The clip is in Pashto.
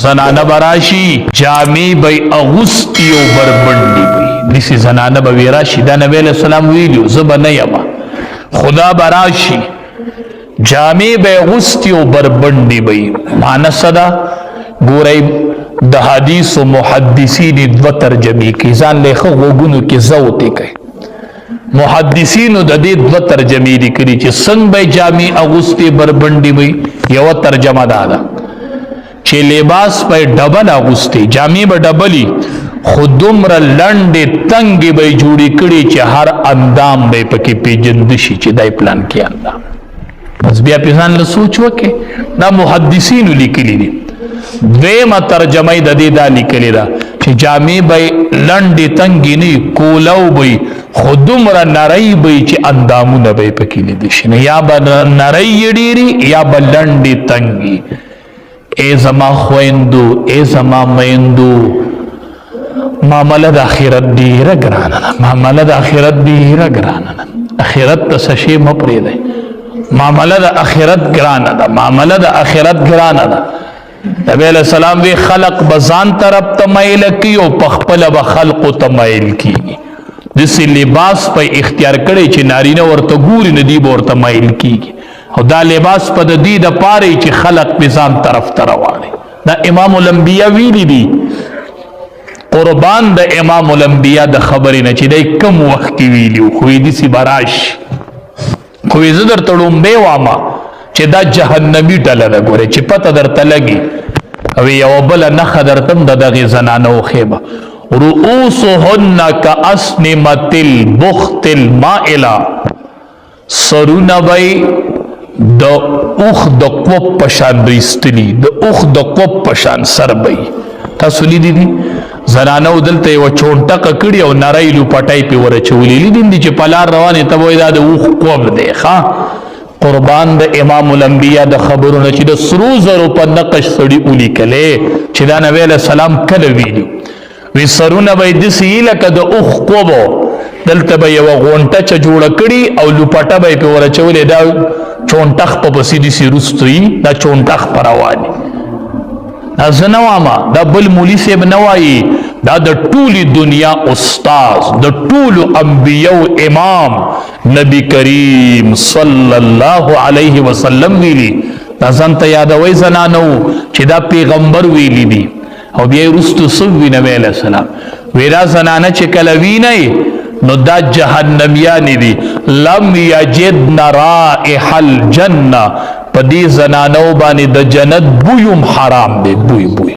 زنانه به راشي، جامې به یې اغوستي او بربنډې به وي. داسې زنانه به وي راشي. دا نبی علیه السلام ویلي، زه به نه یم، خدا به راشي، جامې به یې اغوستي او بربنډې به وي. معنی څه ده؟ ګورئ، د حدیثو محدثین دوه ترجمې کوي، ځان له ښه غوږونو کې زوتې کوي. محدثینو د دې دوه ترجمې لیکلي چې څنګه به جامې اغوستې بربنډې وي. یوه ترجمه دا ده چې لباس به ډبل اغوستې، جامې به ډبلي، خو دومره لنډې تنګې به یې جوړې کړي چې هر اندام به یې پکې پېژند شي چې دا یې پلان کې اندام. بس بیا پې ځان له سوچ وکړي. دا محدثینو لیکلي دي. دویمه ترجمه یې د دې دا لیکلې ده چې جامې به یې لنډې تنګې نه وي، کولو به وي، خو دومره نرۍ به وي چې اندامونه به یې پکې لیده شي. نو یا به نرۍ یې ډېري یا به لنډې تنګې. ای زما خویندو، ای زما میندو، معامله د آخرت ډېره ګرانه ده، معامله د آخرت ډېره ګرانه ده. آخرت ته څه شی مه پرېږدئ. معامله د آخرت ګرانه ده، معامله د آخرت ګرانه ده. نبی علیہ السلام وی خلق به ځان طرف ته مایل کوي او په خپله به خلقو ته مایل کیږي. داسې لباس په اختیار کړی چې نارینه ورته ګوري نو دی به ورته مایل کیږي، او دا لباس په د دې دپاره چې خلق په ځان طرف ته راواړي. دا امام الانبیا ویلي دي. قربان د امام الانبیا د خبرې نه چې دی کم وخت کې ویلي وو، خو یې داسې به راشي. خو یې زه درته ړومبی وامه چې دا جهنمي ډله ده، ګورې چې پته درته لګي. او یوه بله نښه درته هم د دغې زنانه وښیمه. رؤوسهن کأسنمة البخت المائلة، سرونه به یې د اوښ د قوب په شان ریستلي، د اوښ د قوب په شان سر به یې. تاسو لیدي دي زنانو دلته یوه چونټکه کړې او نری لوپټه یې پرې ورچولې. لیدي دي چې په لار روان یې، ته وایې دا د اوښ قوب دی. ښه، قربان د امام الانبیا د خبرو نه چې د سرو زرو په نقش سړي ولیکلې چې دا نبی علیه السلام کله ویلي وی سرونه به یې داسې وي لکه د اوښ قوبو. دلته به یوه غونټه چه جوړه کړي او لوپټه به یې پرې ورچولې، دا چونټخ په پسې داسې روستو وي، دا چونټخ په روان وي. دا زه نه وامه، دا بل مولي صاحب نه وایي، دا د ټولې دنیا استاد، د ټولو انبیو امام نبی کریم صلی الله علیه وسلم ویلي. دا ځان ته یادوئ زنانو چې دا پیغمبر ویلي دي. او بیا یې وروستو څه ووي نبی علیه السلام؟ وی دا زنانه چې کله وینئ نو دا جهنمیانې دي، لم یجدن رائح الجنه، په دې زنانو باندې د جنت بوی هم حرام دی. بوی بوی.